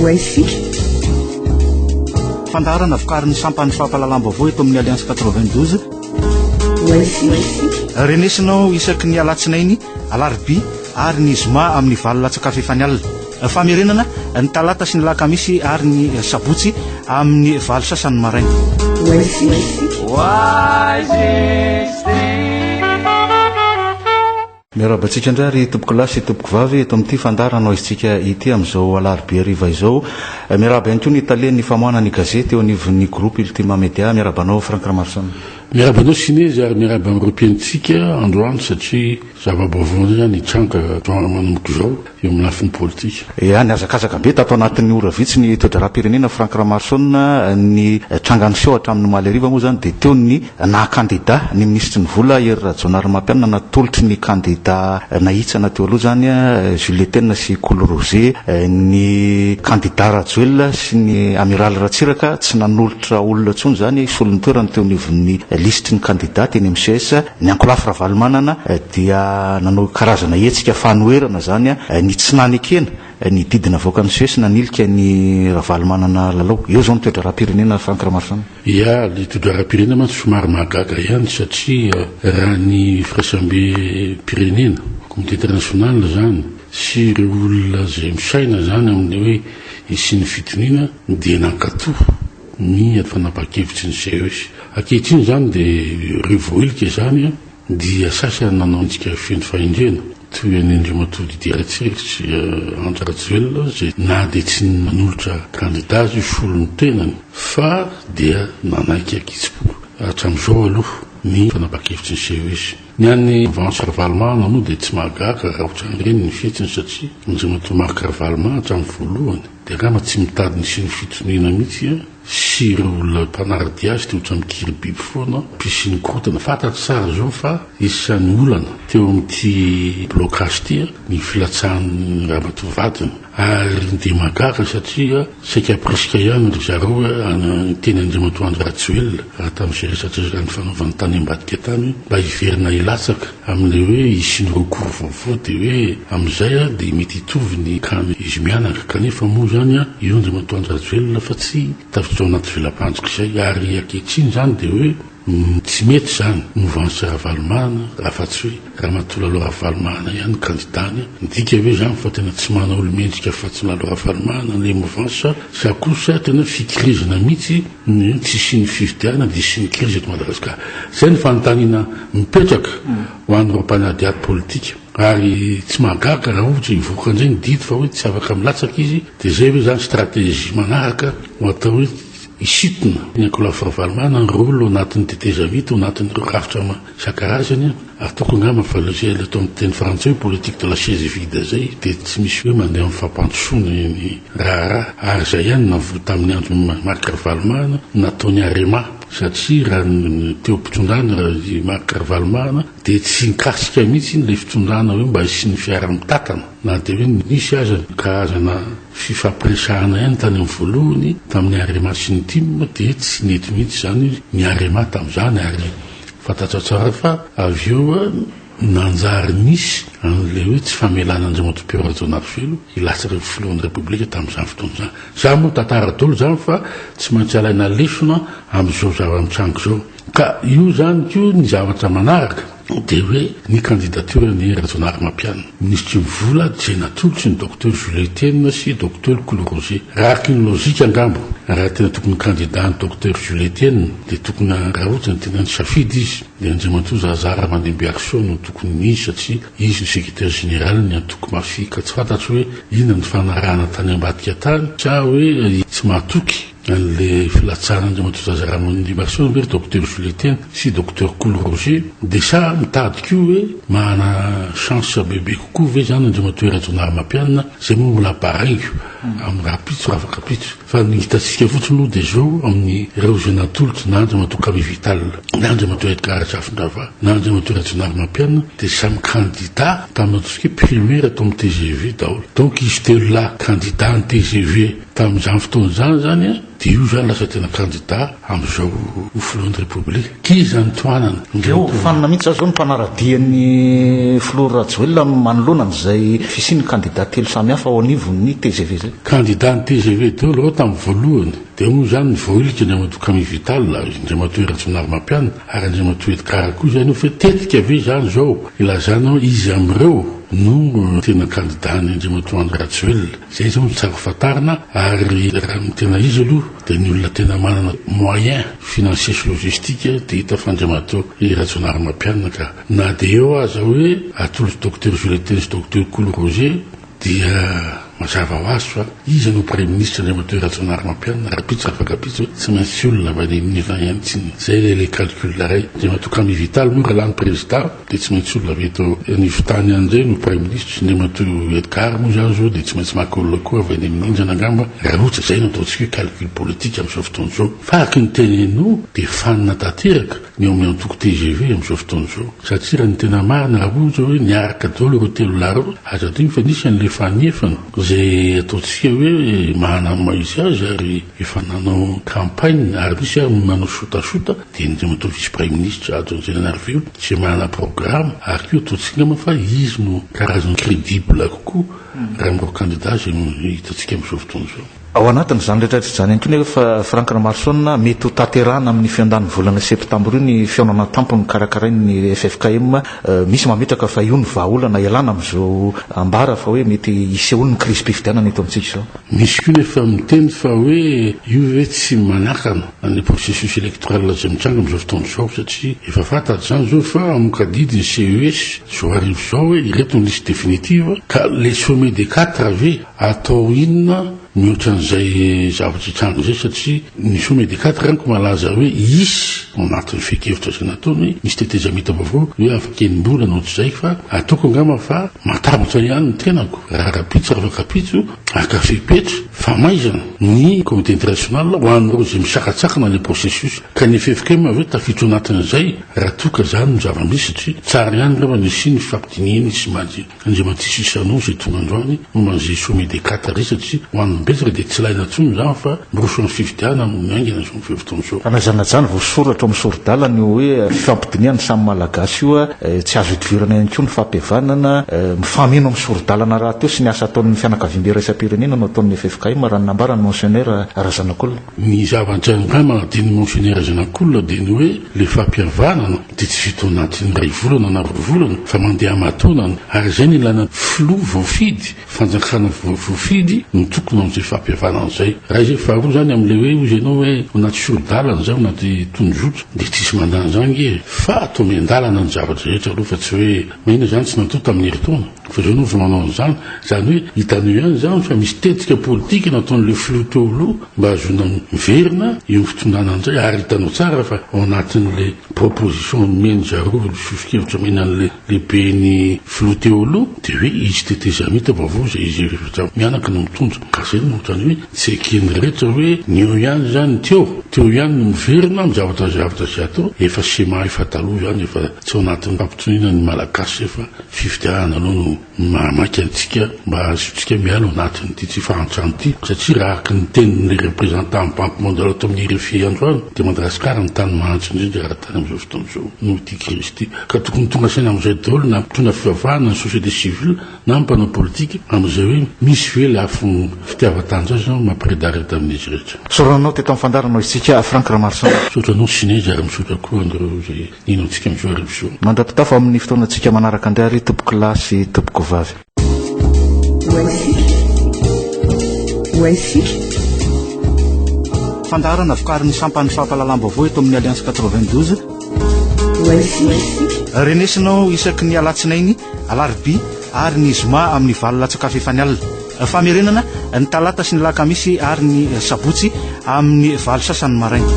Ho haintsika. Fandaharana vokarin'ny sampan'ny fampahalalam-baovao eto amin'ny Alliance 92. Ho haintsika. Renesinao isaky ny alatsinainy, alarobia ary ny zoma amin'ny valo latsaka fahefany alina. Famerenana ny talata sy ny alakamisy ary ny sabotsy amin'ny valo sasany maraina. Ho haintsika. Miarahaba antsika indray ry tompokolahy sy tompokovavy eto amin'ity fandaharana ho aizintsika ity amin'izao alarobia hariva izao. Miarahaba ihany koa ny talen'ny famoahana ny gazety eo anivon'ny groupe Ultima Media. Miarahaba anao Franck Ramaroson. Miarahaba anao Sinezy ary miarahaba amin'ireo mpihainontsika androany satria zava-baovao indray izany hitranga manomboka izao eo amin'ny lafiny politika. Ea, nihazakazaka be tato anatin'ny ora vitsy ny toe-draharaham-pirenena Franck Ramaroson. Ny tranga niseho hatramin'ny omaly hariva moa izany dia teo ny Naha kandida ny minisitry ny vola Hery Rajaonarimampianina natolotry ny kandida nahitsana teo aloha izany Jules Etienne sy Kolo Roger ny kandida Rajoelina sy ny Amiraly Ratsiraka tsy nanolotra olona intsony izany hisolo ny toerany teo anivon'ny lisitry ny kandida teny amin'ny ces. Ny ankolafy Ravalomanana dia nanao karazana hetsika fanoherana izany ny tsy nanekena ny didy navoakan'ny ces nanilika ny Ravalomanana Lalao. Eo izao ny toe-draharaham-pirenena Franck Ramaroson. Ya, ilay toe-draharaham-pirenena mantsy somary mahagaga ihany satria raha ny firaisam-pirenena, communauté internationale izany, sy ireo olona izay misaina izany amin'ilay hoe hisian'ny fitoniana dia nankato ny fanapahan-kevitry ny CES. Ankehitriny izany dia ireo voailika izany Dia sasany nanao antsika feno fahendrena, toy an'i Andriamatoa Didier Ratsiraka sy Andry Rajoelina izay na dia tsy nanolotra kandida aza hisolo ny tenany fa dia nanaiky ankitsim-po hatramin'izao aloha ny fanapahan-kevitry ny CES. Ny an'i Vance Ravalomanana moa dia tsy mahagaga raha ohatran'ireny ny fihetsiny satria Andriamatoa Marc Ravalomanana hatramin'ny voalohany dia angamba tsy mitady ny hisian'ny fitoniana mihitsy sy ireo olona mpanara-dia azy dia ohatran'ny mikiry biby foana, mpisy korontana. Fantatro tsara izao fa isan'ny olana teo amin'ity blocage ity ny filatsahan'ny ramatoa vadiny. Ary dia mahagaga satria saika hampirisika ihany ry zareo niteny an'Andriamatoa Andry Rajoelina raha tamin'izay resadresaka nifanaovany tany ambadika tany mba hiverina hilatsaka amin'ilay hoe hisian'ny recours vaovao dia hoe amin'izay dia mety hitovy ny cas izy mianaka kanefa moa izany io Andriamatoa Andry Rajoelina fa tsy tafiditra ao anaty vela-pandrika izay ary ankehitriny izany dia hoe tsy mety izany mouvance Ravalomanana afa-tsy hoe Ramatoa Lalao Ravalomanana ihany ny kandidany midika ve izany fa tena tsy manana olo-mendrika afa-tsy Lalao Ravalomanana ilay mouvance sa kosa tena fikirizana mihitsy ny hoe tsy hisian'ny fifidianana dia hisian'ny krizy eto Madagasikara izay ny fanontaniana mipetraka ho an'ireo mpanadihady politika. Ary tsy mahagaga raha ohatra hivoaka indray ny didy fa hoe tsy afaka milatsaka izy, dia izay ve izany stratégie manaraka ho atao hoe hisintona ny ankolafy Ravalomanana ny rôle ao anatin'ny tetezamita, ao anatin'ireo rafitra isan-karazany? Ataoko angamba fa ilay ilay atao amin'ny teny frantsay hoe politique de la chaise vide izay dia tsy misy hoe mandeha amin'ny fampandrosoana ny raharaha, ary izay ihany no navoa tamin'ny andron'i Marc Ravalomanana nataon'ny Arema. Satria raha ny teo am-pitondrana i Marc Ravalomanana dia tsy nikasika mihitsy ilay fitondrana hoe mba hisian'ny fiaraha-mitantana na dia hoe nisy aza ny karazana fifampiresahana ihany tany amin'ny voalohany tamin'ny Arema sy ny tim dia tsy nety mihitsy izany ny Arema tamin'izany ary fantatra tsara fa avy eo Nanjary nisy an'ilay hoe tsy famelana Andriamatoa Pierre Rajaonarivelo hilatsaka ho filohan'ny Repoblika tamin'izany fotoana izany. Izany moa tantara daholo izany fa tsy maintsy alaina lesona amin'izao zava-mitranga izao. Ka io izany koa ny zavatra manaraka dia hoe ny candidature-n'i Rajaonarimampianina, minisitry ny vola izay natolotry ny Docteur Jules Etienne sy Docteur Kolo Roger. Raha araka ny lojika angamba, raha tena tokony candidat ny Docteur Jules Etienne dia tokony raha ohatra ny tena nisafidy izy, Dia Andriamatoa Zaza Ramandimbiarisoa no tokony izy satria izy no secretaire général ny antoko Mafia ka tsy fantatro hoe inona ny fanarahana tany ambadika tany sa hoe tsy mahatoky an'le filatsahana Andriamatoa Zaza Ramandimbiarisoa ve ry Docteur Jules sy Docteur Kolo Roger dia sa mitady koa hoe manana chance bebe kokoa ve zany Andriamatoa Rajaonarimampianina izay moa mbola baraingo amin'ny rahampitso afak'ampitso. Fa ny hitantsika fotsiny aloha dia izao amin'ny ireo izay natolotry na Andriamatoa Camille Vital, na Andriamatoa Edgard Razafindravahy, na Andriamatoa Rajaonarimampianina dia samy kandida tamin'ny ataontsika hoe primaire tao amin'ny tgv daholo. Donc izy telo lahy kandida ny tgv Tamin'izany fotoana izany izany dia io izany lasa tena kandida amin'izao ho filohan'ny Repoblika. K'iza no tohanana? Dia ho fanina mihitsy izany izao ny mpanara-dia ny filoha Rajoelina manoloana an'izay fisian'ny kandida telo samihafa ao anivon'ny tgv izay. Kandida ny tgv daholo ireo tamin'ny voalohany. Dia moa izany ny voahilika Andriamatoa Camille Vital, Andriamatoa Hery Rajaonarimampianina ary Andriamatoa Edgard koa izany io fa hoe tetika ve izany izao ilazana hoe iza amin'ireo no tena kandida-n'i Andriamatoa Andry Rajoelina. Izay izao no tsara fantarina ary raha ny tena izy aloha dia ny olona tena manana moyen financier sy logistique dia hita fa Andriamatoa Hery Rajaonarimampianina ka na dia eo aza hoe atolotry Docteur Jules Etienne sy Docteur Kolo Roger Dia mazava ho azy fa iza no praiminisitra Andriamatoa Rajaonarimampianina rahampitso afakapitso tsy maintsy olona avy any amin'ny vingt ihany tsinona. Izay ilay ilay calcul iray. Andriamatoa Camille Vital moa raha lany prezida dia tsy maintsy olona avy eto anivon-tany ihany indray no praiminisitra. Andriamatoa Edgard moa izany izao dia tsy maintsy maka olona koa avy any amin'ny ninjana angamba raha ohatra izay no ataontsika hoe calcul politique amin'izao fotoana izao. Fa araka ny teneninao dia fanina tanteraka ny ao amin'ny antoko tgv amin'izao fotoana izao. Satria raha ny tena marina raha ohatra hoe niaraka daholo ireo telo lahy ireo, aza adino fa nisy an'ilay fanefana izay ataontsika hoe manana ny maha izy azy ary efa nanao campagne ary misy ary ny manao sotasota dia ny Andriamatoa vice praiminisitra Hajo Andrianarivelo izay manana programme ary koa ataontsika angamba fa izy no karazany crédible kokoa raha amin'ireo kandida izay hitantsika amin'izao fotoana izao. Ao anatin'izany rehetra rehetra izany ihany koa nefa Franck Ramaroson, mety ho tanterahana amin'ny fiandan'ny volana septambra io ny fihaonana an-tampony karakarain'ny ffkm. Misy mametraka fa io no vahaolana ialana amin'izao ambara fa hoe mety hisehoan'ny krizim-pifidianana eto amintsika izao. Misy koa nefa miteny fa hoe io ve tsy manakana ny processus electoral izay mitranga amin'izao fotoana izao satria efa fantatra izany izao fa hamoaka didy ny CES izao hariva izao hoe ireto ny liste définitive ka le sommet des quatre ve Atao inona mihoatra an'izay zavatra hitranga izay satria ny sommet des quatre amiko malaza hoe hisy ao anatin'ny fehin-kevitra izay nataony hoe misy tetezamita vaovao hoe afaka enim-bolana ohatr'izay fa ataoko angamba fa matahotra ihany ny tenako raha rahampitso raha afak'ampitso haka fepetra famaizana ny comité international ho an'ireo izay misakatsakana ilay processus ka ny ffkm avy eo tafiditra ao anatin'izay raha toa ka izany no zava-misy satria tsara ihany angamba ny hisian'ny fifampidinihana sy Andriamatoa Sisano izay tonga androany momba an'izay sommet des quatre izay satria ho an'ny betsaka dia tsy ilaina intsony izany fa miroso amin'ny fifidianana no miaingana izao fotoana izao. Fanazanajana, voasoratra ao amin'ny sori-dalana io hoe fifampidinihan'ny samy Malagasy io, tsy azo idivirana ihany koa ny fampihavanana, mifameno amin'ny sori-dalana rahateo sy ny asa ataon'ny fianakaviambe iraisam-pirenena no ataon'ny ffkm raha ny nambaran'i Monseigneur Razanakolona. Ny zavatra angamba adinon'i Monseigneur Razanakolona dia ny hoe ilay fampihavanana dia tsy vita ao anatin'ny iray volana na roa volana fa mandeha aman-taonany ary izay no ilana filoha voafidy, fanjakana voafidy no tokony amin'izay fampihavanana izay. Raha izay faharoa izany amin'ilay hoe hozy ianao hoe ao anaty sori-dalana izay, ao anaty tondrozotra dia tsisy mandany izany ange e! Fa atao miandalana ny zavatra rehetra aloha fa tsy hoe maninona izany tsy natao tamin'ny herintaona. Fa izao no vao manao an'izany. Izany hoe hitanao ihany izany fa misy tetika politika nataon'ilay filoha teo aloha mba hahazoana miverina eo amin'ny fitondrana indray ary hitanao tsara fa ao anatin'ilay proposition nomen'ny zareo ilay soso-kevitra omena an'ilay lehiben'ny filoha teo aloha dia hoe hisy tetezamita vaovao izay izy efatra mianaka no mitondra. Ka izay no ohatran'ny hoe tsy eken'ny rehetra hoe ny eo ihany izany ny teo, teo ihany no miverina amin'ny zavatra zavatra izay atao, efa schéma efa taloha izany efa tsy ao anatin'ny fampitoniana ny Malagasy efa Fifidianana aloha no mahamaika antsika mba hahazoantsika miala ao anatin'ity tsy fahantrana ity satria raha araka ny tenin'ilay représentant ny banque mondiale tao amin'ny RFI androany dia Madagasikara no tany mahantra indrindra eran-tany amin'izao fotoana izao noho ity crise ity ka tokony tonga saina amin'izay daholo na mpitondra fivavahana ny société civile na ny mpanao politika amin'izay hoe misy ve ilay afo fitiavan-tanindrazana mampiredareda amin'izy rehetra. Misaotra anao teto amin'ny fandaharana isika Franck Ramarson. Misaotra anao Sinezy ary misaotra koa an'ireo izay Nino antsika amin'izao hariva izao. Mandra-pitafa amin'ny fotoanantsika manaraka indray ary tompokolahy sy tompokovavy. Fandaharana vokarin'ny sampan'ny fampahalalam-baovao eto amin'ny Alliance 92. Renesinao isaky ny alatsinainy, alarobia ary ny zoma amin'ny valo latsaka fahefany alina. Famerenana ny talata sy ny lakamisy ary ny sabotsy amin'ny valo sasany maraina.